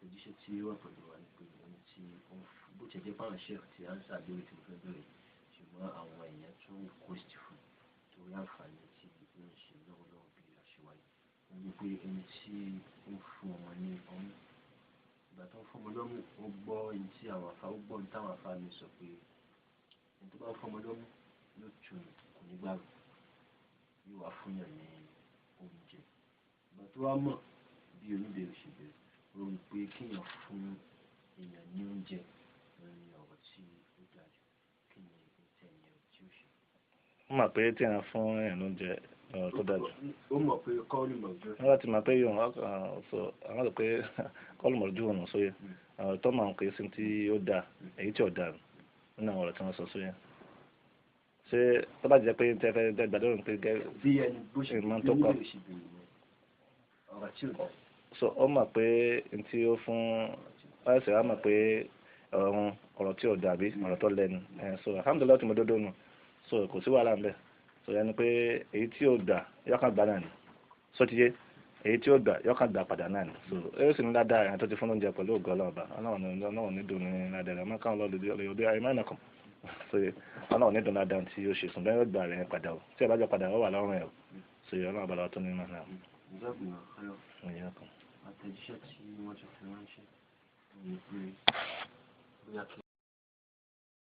Àtẹ̀jíṣẹ́ tí ó wà pẹ̀lú wa ni pé ẹni tí ó ń bó ti jẹ́ pàwọn sheikh tí à ń ṣàbẹ̀wò tí mo fẹ́ bẹ̀rẹ̀, ṣùgbọ́n àwọn èèyàn tún request fún torí àǹfààní tí ó ń ṣe lọ́wọ́lọ́wọ́ bí a ṣe wáyé. Wọ́n ní pé ẹni tí ó ń fún ọmọ ní ọmú, ìgbà tó ń fún ọmọ lọ́mú, ó gbọ́ ẹni tí àwọn afá, ó gbọ́ ohun táwọn afá mi sọ pé ẹni tó bá ń fún ọmọ lọ́mú yóò tún kò ní gbàgbọ́, yóò wá fún yàn ní oúnjẹ. Ìgbà tó wá mọ̀ bí oníbèrè ṣe bẹ̀rẹ̀, ó rí i pé kéèyàn fún èèyàn ní oúnjẹ ní ọ̀rọ̀ tí ó dáa jù. Kí ni ìtẹ̀yìn tí ó ṣe? Ó mọ̀ pé tí èèyàn fún èèyàn lóúnjẹ ọ̀rọ̀ tó dáa jù. Ó mọ̀ pé kọ́ọ̀lù mọ̀jú. Wọ́n láti mọ̀ pé yóò sọ àwọn rò pé kọ́ọ̀lù mọ̀jú ọ̀nà sóyè. Ọ̀rọ̀ tó máa ń pè sí tí ó dáa, èyí tí ò dáa nínú àwọn ọ̀rọ̀ tí wọ́n sọ sóyè. Ṣé tó bá jẹ́ pé tẹ́ fẹ́ gbàdúrà pé gẹ́ bí ẹni bó ṣe ìmọ̀ bí tó kọ́. oníbèrè ṣe bẹ̀rẹ̀ yẹn, ọ̀rọ̀ tí ò dáa. So ó mọ̀ pé n tí ó fún ọ̀sẹ̀ á mọ̀ pé ọ̀rọ̀ tí ò dàbí ọ̀rọ̀ tó lẹ́nu. So alhamdulilayi tí mo dódó nù, so kò sí wàhálà ńbẹ. So yẹn ni pé èyí tí ò gbà yọkàn gbà náà ni, so ti yé, èyí tí ò gbà yọkàn gbà padà náà ni. So ó sì ní ládàá ẹ̀yàn tó ti fún oúnjẹ pẹ̀lú ògo Ọlọ́run ọba. Ọlọ́run ní dùn ní ládàá rẹ̀ ọmọ káwọn lọ́ọ́ lè ayé máa kàn. So Ọlọ́run ní dùn ládàá tí ó ṣe sùn bẹ́ẹ̀ yóò gbà rẹ̀ padà o, tí ẹ bá jọ padà ó wà lọ́rùn ẹ̀ o. So Ọlọ́run ọba lọ́wọ́ tó ní mọ̀ náà. Jazakumullahu khairan. Ìyá kan. Àtẹ̀jíṣẹ́ tí wọ́n tún fi ránṣẹ́ ni pé bóyá kí